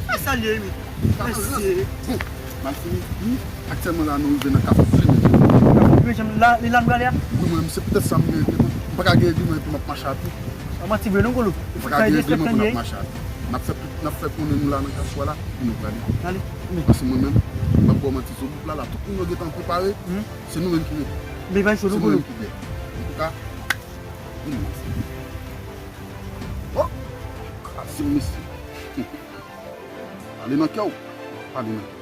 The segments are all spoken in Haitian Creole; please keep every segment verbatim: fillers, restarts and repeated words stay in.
Sa salye wi. Mesye. Bon, Malfini, aktyèlman la nou rive nan Kafou Plen. Kafou Plen, la, li la m prale a? Wi, mwen, se poutèt sa m merite. Mwen, m pa ka gen regle mwen epi m ap mache a pye. An manti vre non, Kolo. M pa ka gen regle mwen pou n ap mache a pye. N ap fè, n ap fè konnen nou la nan Kafou a la, pou nou prale. Ale. Paske mwen menm, m ap ba w manti sou wout la, la, tout moun yo gentan prepare. Se nou menm ki rete. Men bay cho non, Kolo. Se nou menm ki dèyè. Antouka, vini, Malfini. Oh! Kraze m, mesye. Pale nan kè w. Pale nan kè w.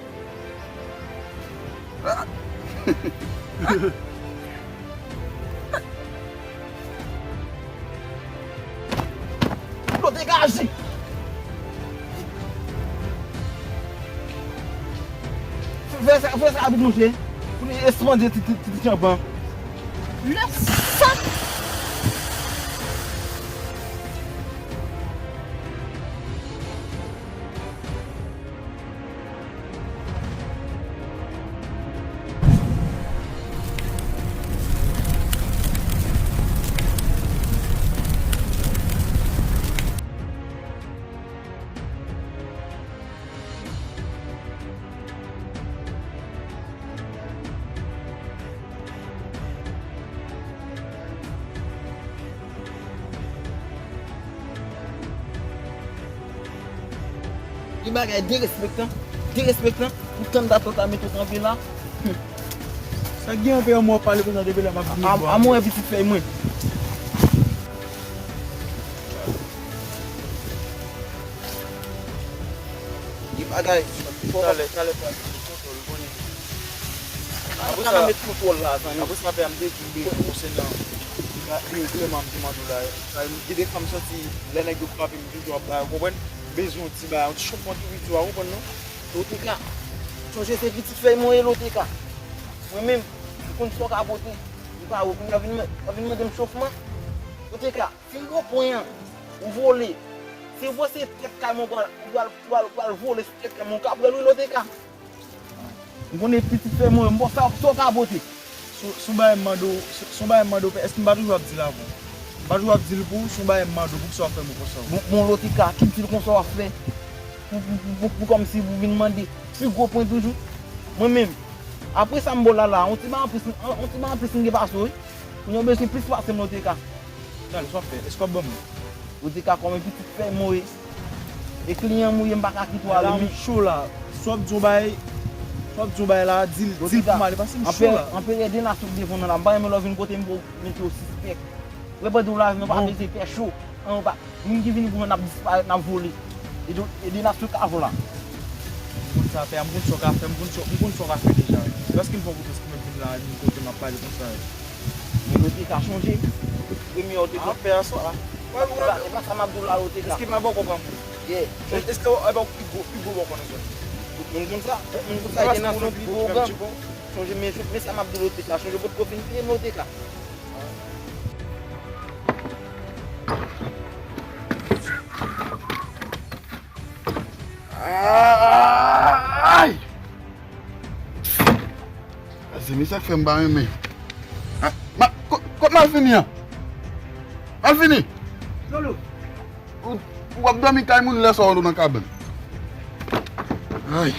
Ah! Lo degaje! Fè sa, fè sa rapid, monchè. Pou li espande ti, ti, ti, ti tchanpan. Lè sa! Li bagay derespektan, derespektan, pou tann dat la mete w kanpe la. Sa k gen anpè mwen w ap pale konsa depi lè m ap vini bò a. A mwen pitit fèy mwen. Li bagay. Talè, talè pral kontwòl, konnen. Apre sa, apre sa, m te di w, m bezwen konsènan, li klèman m te mande w la. Sa, gen de fwa m santi, lè nèg yo frape m, m toujou ap ba yo, konprann? M bezwen yon ti bagay, yon ti chofman tou piti, w konprann non? Loteka, sonje se pitit fèy mwen ye, Loteka. Mwen menm, m konn sa w ka pote. M pa wè, kounye a vin, w vin mande m chofman. Loteka, fin gwo pwen an, ou vole. Se vre se tèt kay mwen pral, ou pral, ou pral, ou pral vole sou tèt kay mwen, ou ka pran l wi, Loteka. M konnen pitit fèy mwen, m bon, sa, sa w ka pote. Se, se yon bagay m mande w, se, se yon bagay m mande w fè, èske m pa toujou ap di l avan? M pa toujou ap di l pou ou, se yon bagay m mande w, poukisa w ap fè mwen konsa? Bon, bon, Loteka, ki di l konsa w ap fè? Pou, pou, pou, pou, pou kòmsi pou vin mande pi gwo pwen toujou? Mwen menm, apre sa m ba w la la, yon ti bagay anplis, yon, yon ti bagay anplis m gen pase w wi. Kounye a w bezwen plis pase m, Loteka. Talè, sa w ap fè? Èske w ap ban m li? Loteka, kòm yon pitit fèy mwen ye. E kliyan m ou ye, m pa ka kite w ale. Mèt la, m cho la. Sa w ap di yon bagay, sa w ap di yon bagay la, di l, di l pou m ale, paske m cho la. Anperè, anperè de nasyon k devan w nan la, m pa renmen lè w vin kote m pou w mete w sispèk. Repanti w lavi, nou pa bezwen fè cho. An, ou pa, moun ki vini pou mwen, n ap disparèt, n ap vole. E de, e de nasyon k ap vole la. M konn sa fè, m konn sa w ka fè, m konn sa, m konn sa w ka fè deja. Paske m fè w konfyans pou mwen vin la, vin kote m ap pale konsa. Men nou te ka chonje. Premye ou te ka fè aswè a. E pa, e pa sa m ap di w la, ou te ka. Èske m ap bò konprann? Yeah. Èske w ap pi gwo, pi gwo bò konn zòn? Tout moun konn sa. Tout moun konn sa, e te nan zòn pi gwo gang. Chonje, men, men sa m ap di w, ou te ka. Chonje potko fin peye m, ou te ka. Ay! Se misye k fè m pa renmen. Ah, ma, ko-, kot Malfini an? Malfini! Lolo! Ou, ou ap dòmi kay moun lè sa w nan kabann. Ay.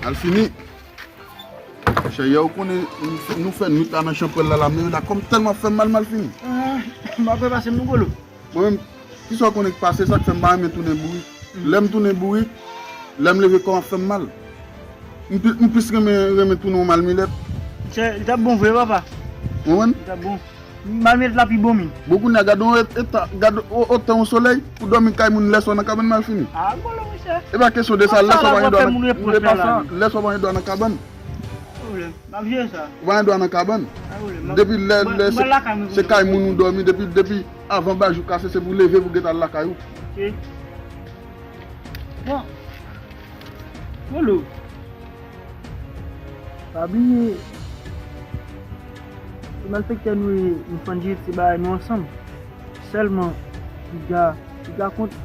Malfini. Chè, yè ou konnen nou fè, nou fè nwit la nan chanpwèl la, la, men la kòm tèlman fè m mal, Malfini. Ah, m ap repase m nou, Kolo. Mwen menm, kisa w konnen k pase, sa k fè m pa renmen tounen bourik. Lè m tounen bourik, lè m leve kò m ap fè m mal. M pli, m plis renmen, renmen tounen yon malmilèt. Chè, li t ap bon vre, papa. Ou konprann? Li t ap bon. Malmilèt la pi bon, min. Bon, kounye a, gade yon eta, gade o-, otan yon solèy, ou dòmi kay moun lè sa w nan kabann, Malfini. Ah, Kolo, monchè. E pa kesyon de sa, lè sa w pa gen dwa nan, e pa sa, lè sa w pa gen dwa nan kabann. Pwoblèm. M ap jere sa. Ou pa gen dwa nan kabann. Pa gen pwoblèm. Depi lè, lè se, se kay moun ou dòmi, depi, depi avan bajou kase, se pou leve pou gentan al lakay ou. Ok. Bon. Kolo. Pa bliye, se malfektè nou ye, nou fann jere ti bagay nou ansanm. Sèlman, piga, piga kont.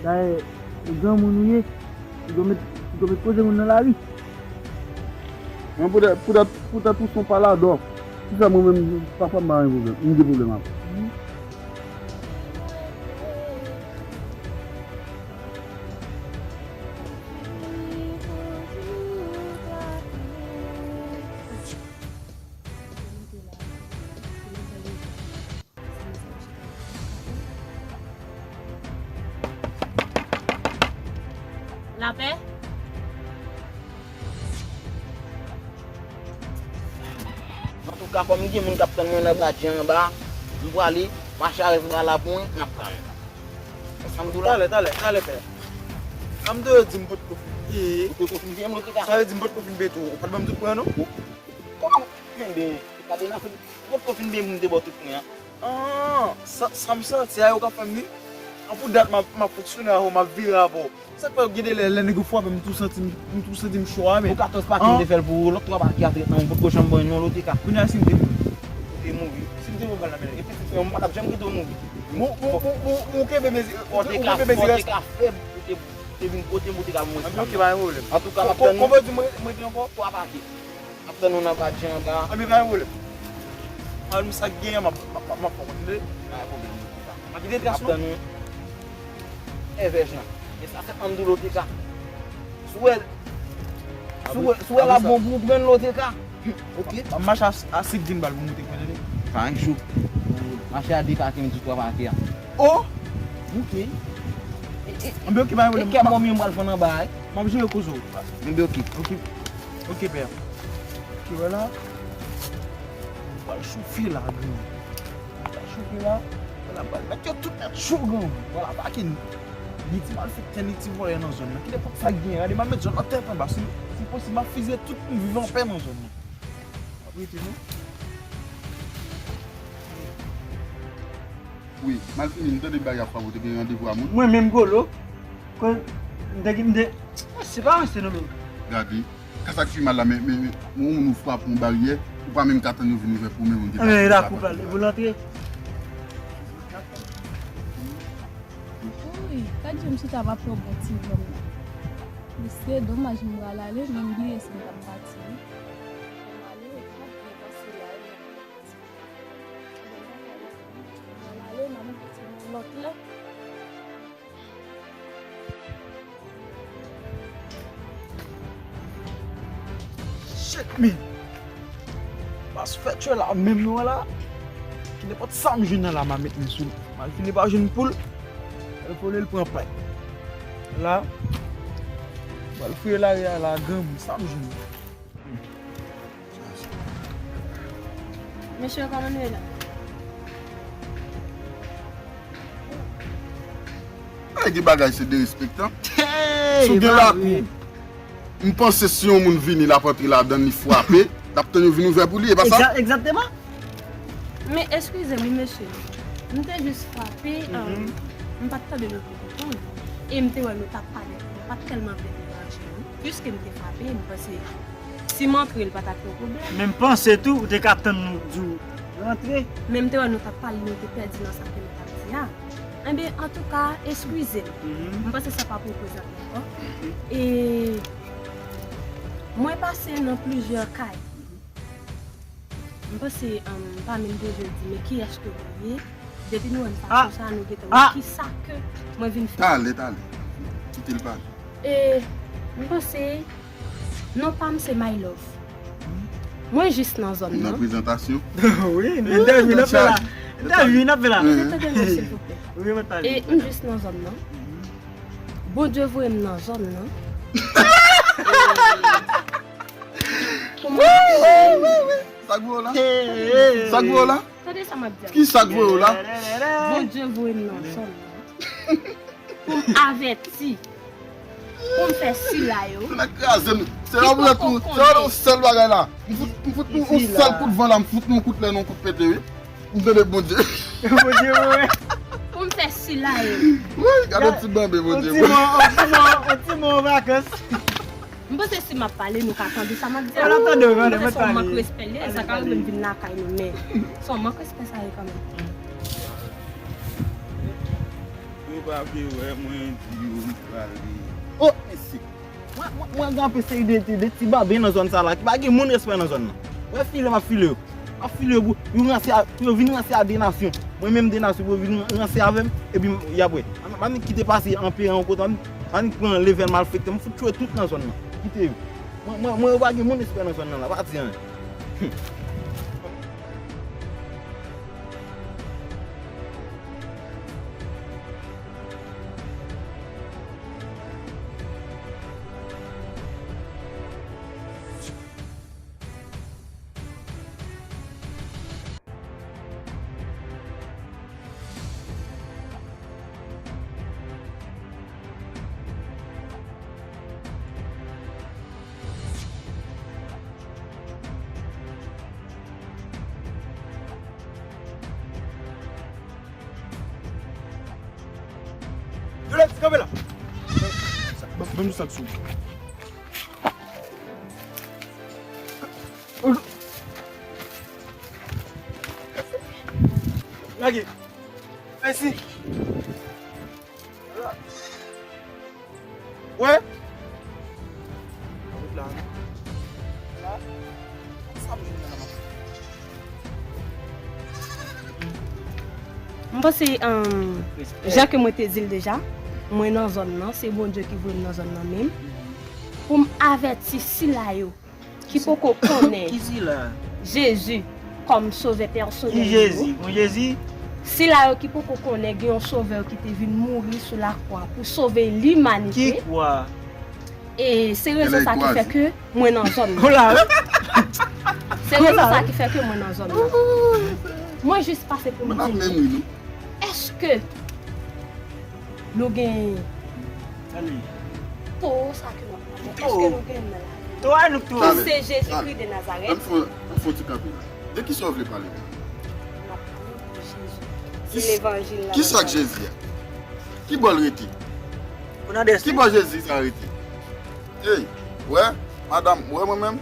Dayè, e granmoun ou ye, piga met, piga met koze moun nan lari. Mwen poutèt, poutèt, poutèt ou se yon paladò. Ki fè mwen menm, pafwa m pa gen pwoblèm. M gen pwoblèm avè w. Mhm. Lapè? Antouka, kòm gen moun k ap tann mwen nan bradye anba, m prale, mache avèk m la pou mwen, n ap pale. Sa m di w la? Talè, talè, talè, pè. Sa m te di m potko fin. Ou te konfime m, Loteka? Sa vle di m potko fin peye tou. Ou pa t ban m tout pwen an, non? Kòman? Enben, gade nan fè, m potko fin peye pou m te ba w tout pwen an. Ah, sa, sa m santi a, yo ka fè m wi. An pou dat m ap, m ap fonksyone avè w, m ap vire avè w. Sa k fè gen de lè, lè nèg yo frape m, m tou santi m, m tou santi m cho a, men. Pou katòz pake m te fè l pou ou, lòt twa pake a trèt nan, m potko janm ban yon Loteka. Kounye a si m te, ou te mouri. Si m te mouri, m pral nan men nèg. E pitit frè m, m pa t ap janm kite w mouri. Bon, bon, bon, bon, bon, ou kenbe mezi, ou kenbe mezi rès. Fò w te ka fèb, ou te, ou te vin kote m, ou te ka mouri. Anben, ok, pa gen pwoblèm. Antouka, m ap tann ou. Konbyen di m rete ankò? Twa pake. M ap tann ou nan bradye anba. Anben, pa gen pwoblèm. Al m sa k genyen, m ap, m ap, m ap fè w konn, tande? Pa gen pwoblèm, Loteka. M ap kite tras nou. M ap tann ou. Evèj lan. E sa fèt ann dou Loteka. Si w wè, si w wè, si w wè l ap bon pou w pran Loteka. Ok. M ap mache a, a senk grenn bal pou moute kwen, tande? Pa yon jou. Mache a de pake, m di twa pake a. Oh! Ok. E, e, anben, ok, pa gen pwoblèm. E kè mòm yo m pral vann anba a, wi. M ap jere koze w. Anben, ok. Ok. Ok, pè. Ok, vwala. M pral chofe la, grann. M pral chofe la. Vwala, m pral mèt yo tout nèt cho, grann. Vwala, pa gen ni ti malfektè, ni ti vòlè nan zòn nan. Ki nenpòt sa k genyen, gade, m ap met zòn nan tèt anba. Si, si posib, m ap fiziye tout moun vivan anpè nan zòn nan. Ap rete, non? Wi, m al fini, m tande bagay ap frape, ou te gen randevou a moun. Mwen menm, Golo, kon m te, m te, se pa ranse non, men. Gade, ka sa k pi mal la, men, men, men, yon moun ou frape yon baryè, ou pa menm ka tann yo vin ouvè pou ou, men moun te... Anben, la kou pral, e pou l antre. Wi, gad jan m chita m ap fè yon bon ti vann nan. Mesye, domaj m pral ale, men m bliye si m t ap pati, wi. Mwen ale, m ap byen pase la, wi. Mwen ale, m ap pati nan lòt lè. Shit, man. Pas fè tchè la, menm nou la. Ki nenpòt sa m jwenn nan la, m a met men sou li. M al fini pa jwenn poul. L vole, l pran pay. La, m al fouye lari a la, granm, sa m jwenn. Mesye, kòman nou ye la? Ay, gen bagay se derespektan. Si w gen lakou, m panse si yon moun vini, l ap antre ladan l, li frape, l ap tann yo vin ouvè pou li, e pa sa? Egza-, egzakteman. Men eskize m wi, mesye. M te jis frape, um, m pa t tande nou te reponn. E m te wè nou t ap pale, m pa t tèlman vle deranje nou. Piske m te frape, m panse si m antre, l pa t ap yon pwoblèm. Men m panse tou, ou te ka tann nou di w rantre. Men m te wè nou t ap pale, nou te pèdi nan sa ke nou t ap di a. Enben, antouka, eskize m. M panse sa p ap reprezante ankò. E mwen pase nan plizyè kay. M panse, um, m pa menm bezwen di, men kiyès ke mwen ye? Depi nou wè m fason sa, nou gentan wè kisa ke mwen vin fè. Talè, talè. Kite l pale. E m panse, non pa m se My Love. Mwen jis nan zòn nan. Nan prezantasyon. Wi, entèvyou n ap fè la. Entèvyou n ap fè la. Tande non, silvouplè. Wi, mwen pale. E m jis nan zòn nan. Bondye voye m nan zòn nan. Wi, wi, wi, wi. Sa k voye w la? Sa k voye w la? Tande sa m ap di a. Ki sa k voye w la? Bondye voye m nan zòn nan. Pou m avèti. Pou m fè sila yo. Sa n ap kraze m. Se yon sèl bagay la. M fout, m fout nou yon sèl kout van la, m fout nou yon kout lè, nou yon kout pete, wi. M tande Bondye. Bondye, wi. Pou m fè sila yo. Wi, gade yon ti banbe, Bondye. Yon ti mò, yon ti mò, yon ti mò an vakans. M panse si m ap pale, nou ka tande sa m ap di a. N ap tande w, tande w. M panse se yon mank respè l ye, sa ka rive m vin lakay nou, men se yon mank respè sa ye kanmenm. Yo pa vle wè mwen di yo m prale. Oh, mesye. Mwen, mwen, mwen gen anpil seri de, de, de ti babe nan zòn sa la, ki pa gen moun respè nan zòn nan. Wè file m ap file yo. M ap file yo pou yo ranse a, pou yo vin ranse a de nasyon. Mwen menm de nasyon pou yo vin ranse avè m, epi y ap wè. M annik kite pase anperan yon kote, m annik pran levèl malfektè, m fout tchwe tout nan zòn nan. Kite yo. Mwen, mwen, mwen, yo pa gen moun respè nan zòn nan la, pa di anyen. Kanpe la. Ban, ban m sa sou. Lage. Mèsi. Wè. M panse, um, jan ke mwen te di l deja, mwen nan zòn nan, se Bondye ki voye m nan zòn nan menm. Pou m avèti sila yo ki poko konnen Jezi kòm sovè pèsonèl yo. Ki Jezi? Yon Jezi? Sila yo ki poko konnen gen yon sovè ki te vin mouri sou lakwa pou sove limanite. Ki kwa? E se rezon sa ki fè ke mwen nan zòn nan. Se rezon sa ki fè ke mwen nan zòn nan. Mwen jis pase pou m di nou, èske nou gen towo sa ke nou pran? Èske nou gen nan lavi nou? Ki se Jezikri de Nazarèt? Ann fon, ann fon ti kanpe la. De kisa w vle pale la? M ap pale de Jezi. Se levanjil la. Kisa k Jezi a? Ki bò l rete? Ki bò Jezi sa rete? Ey, wè, madanm, wè mwen menm?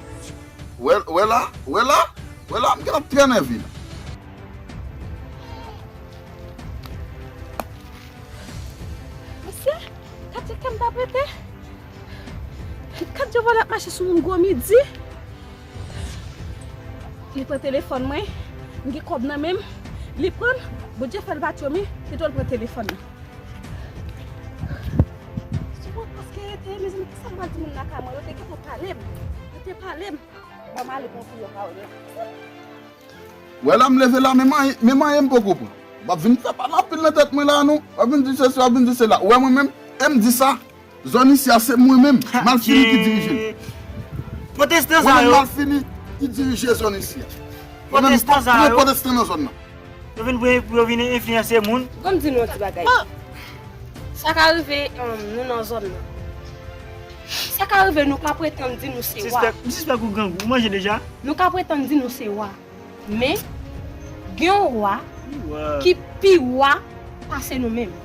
Wè, wè la, wè la, wè la, m gentan trè nève la. Mesye, gad jan kè m t ap rete. Gad jan vòlè ap mache sou moun gwo midi. Li pran telefòn mwen. M gen kòb nan men m. Li pran l. Bondye fè l pa tchome. Pito l pran telefòn nan. Sou mwen paske rete, mezanmi, kisa m pral di moun lakay mwen? Yo te gentan pale m. Yo te pale m. Ban m ale pou m fouye pawòl yo. Wè la m leve la, men manyen, men manyen m poko pran. W ap vin fè pale anpil nan tèt mwen la, non. W ap vin di sesi, w ap vin di sela. Ou wè mwen menm, e m di sa. Zòn isi a, se mwen menm, Malfini ki dirije l. Pwotestan sa yo. Mwen menm, Malfini ki dirije zòn isi a. Mwen menm, m pa pran pwotestan nan zòn nan. Yo vin pou, pou yo vin enfliyanse moun. Ban m di nou yon ti bagay. Sa ka rive, um, nou nan zòn nan. Sa ka rive nou ka pretann di nou se wa. Sispèk, sispèk ou grangou, ou manje deja? Nou ka pretann di nou se wa. Men, gen yon wa ki pi wa pase nou menm.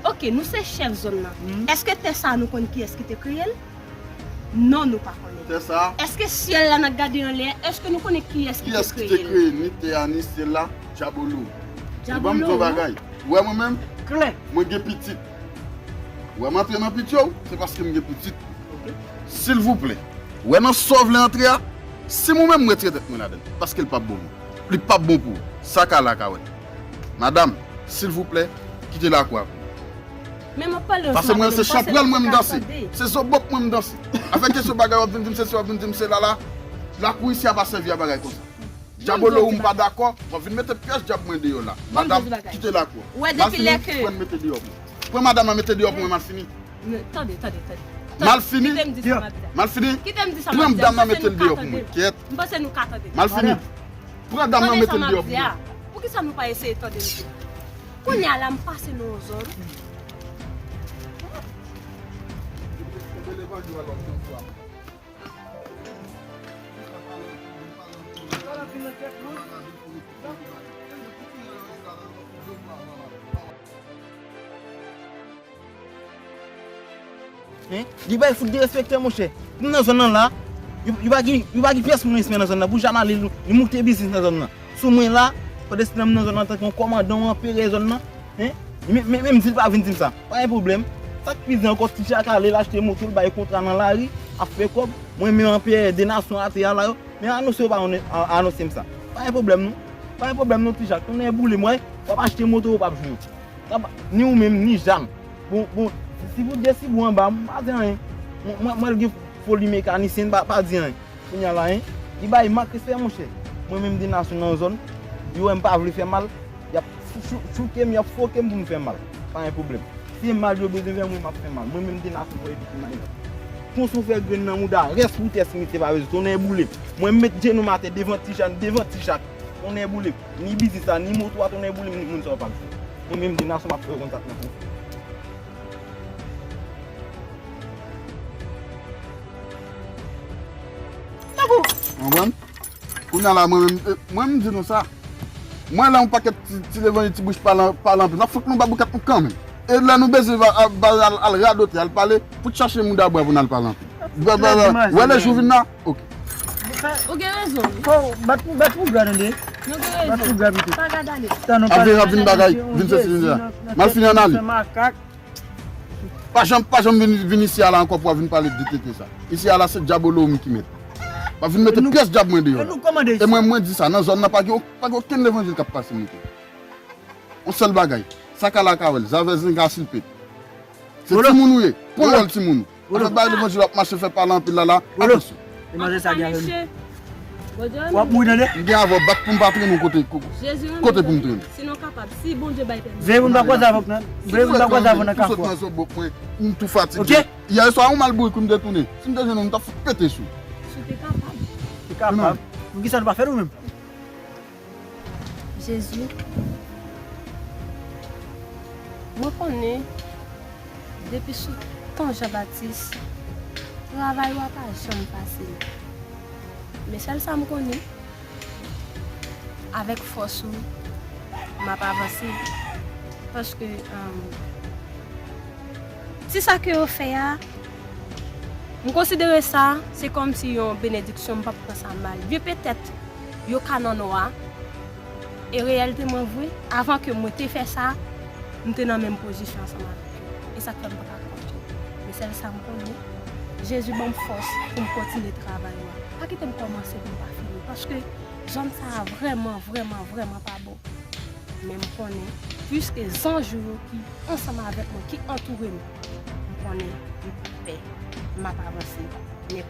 Oke, nou se chèf zòn nan. Èske tè sa a nou konn kiyès ki te kreye l? Non, nou pa konnen. Tè sa a? Èske syèl la n ap gade anlè a, èske nou konnen kiyès ki te kreye l? Kiyès ki te kreye ni tè a, ni syèl la? Dyabolo. Dyabolo, wi. Ban m di w bagay. Ou wè mwen menm? Klè. Mwen gen pitit. Ou wè m antre nan pitye w, se paske m gen pitit. Silvouplè. Ou wè nan sa w vle antre a, si mwen menm m retire tèt mwen ladan l, paske l p ap bon. Li p ap bon pou ou. Sa ka la ka wè. Madanm, silvouplè, kite lakwa pou mwen. Men m ap pale yon ti bagay, se chanpwèl mwen m danse. Se zobop mwen m danse. Avèk kesyon bagay w ap vin di m sesi, w ap vin di m sela la. Lakou isi a pa sèvi a bagay konsa. Dyabolo, ou m pa dakò, w ap vin mete pyès dyab mwen deyò la. Madanm, kite lakou a. Malfini, pran mete deyò pou mwen. Pran madanm nan mete deyò pou mwen, Malfini. Tande, tande, tande. Malfini, Malfini, pran dam nan mete l deyò pou mwen. Kyèt. Malfini, pran dam nan mete l deyò pou mwen. Poukisa nou pa eseye tande m di? Kounye a la, m pase nan yon zòn. Hein? Li bay fout derespekte, monchè. M nan zòn nan la, yo, yo pa gen, yo pa gen pyès moun respè nan zòn nan. Pou Jamal, li, li moute biznis nan zòn nan. Sou mwen la, pandan se tan m nan zòn nan antanke yon kòmandan, yon anperè zòn nan, hein? Men, men, menm si l pa vin di m sa, pa gen pwoblèm. Sa k pi di ankò, Ti Jak ale, l achte moto, l bay kontra nan lari, ap fè kòb. Mwen menm anperè de nasyon atè a la yo, men anonse yo pa anonse m sa. Pa gen pwoblèm non. Pa gen pwoblèm non, Ti Jak. Tonnè boule m, wè. W ap achte moto, w p ap jwenn. Ni ou menm, ni Jam. Bon, bon, si pou de si bou anba, m pa di anyen. Mwen, mwen, mwen gen foli mekanisyen, pa, pa di anyen. Kounye a la, hein, li bay mank respè, monchè. Mwen menm de nasyon nan zòn, yo wè m pa vle fè mal, y ap chou-, chou-, chouke m, y ap foke m pou m fè mal. Pa gen pwoblèm. Si se mal yo bezwen fè, mwen m ap fè mal. Mwen menm de nasyon pou epi ki manyen. Konsa w fè grenn nan mouda, rès pou tès, misye pa bezwen. Tonnè boule m. Mwen m met jenou m atè devan Ti Jan, devan Ti Jak. Tonnè boule m. Ni biznis la, ni moto a, tonnè boule m, ni moun sa yo pa bezwen. Mwen menm de nasyon m ap fè yo konn sa k nan fon. Konprann? Kounye a la, mwen menm, eh, mwen menm di nou sa. Mwen la, yon pakèt ti, ti levanjil, ti bouch pale, pale anpil. M ap fout nou ba boukèt nou kanmenm. E lè nou bezwen al, al, al radote, al pale, fout chache mouda bwa pou n al pale anpil. Wè lè jou vin la? Ok. Ou gen rezon. Fò w bat pou bat pou bra tande. Nou gen rezon. Bat pou bra pito. Pa gade ale. Tan nou pale. Ap vin bagay, vin soti vin la. M al fini ann ale. Makak. Pa janm, pa janm vin, vin isi a la ankò pou w ap vin pale de tete sa. Isi a la se dyabolo ou m ki mèt. Pa vin mete pyès dyab mwen deyò la. E mwen, mwen di sa, nan zòn nan pa gen, pa gen okenn levanjil k ap pase monte. Yon sèl bagay, sa ka la ka wè l, zavè zenga silpet. Se timoun ou ye, pran wòl timoun ou. Afè bay levanjil w ap mache fè pale anpil la la, atansyon. E manzè sa gen avè m. W ap mouri tande. M gen avè w bat pou m pa trennen w kote, kote pou m trennen. Si nou kapab, si Bondye bay pèmisyon. Veye pou n pa kwaze avè w nan. Veye pou n pa kwaze avè w nan kafou a. Sot nan zòbòk mwen, m tou fatige. Yè swa yon malbourik wi m te tounen. Si m te jwenn ou, m t ap fout pete sou ou. Si w te kapab. Ou kapab. Poukisa nou pa fè l ou menm? Jezi, mwen konnen depi sou tan Jan Batis, travay ou a pa janm fasil. Men sèl sa m konnen, avèk fòs ou, m ap avanse. Paske, um, ti sa ke yo fè a, m konsidere sa, se kòmsi yon benediksyon, m p ap pran sa mal. Byen petèt, yo ka nan nwa. E reyèlteman vre, avan ke mwen te fè sa, m te nan menm pozisyon ansanm avèk yo. E sa k fè m pa ka kont yo. Men sèl sa m konnen, Jezi ban m fòs pou m kontinye travay la. Pa kite m kòmanse pou m pa fini. Paske zòn sa a vrèman, vrèman, vrèman pa bon. Men m konnen, piske zanj ou yo ki ansanm avèk mwen, ki antoure m, m konnen m p ap pè, m ap avanse. Men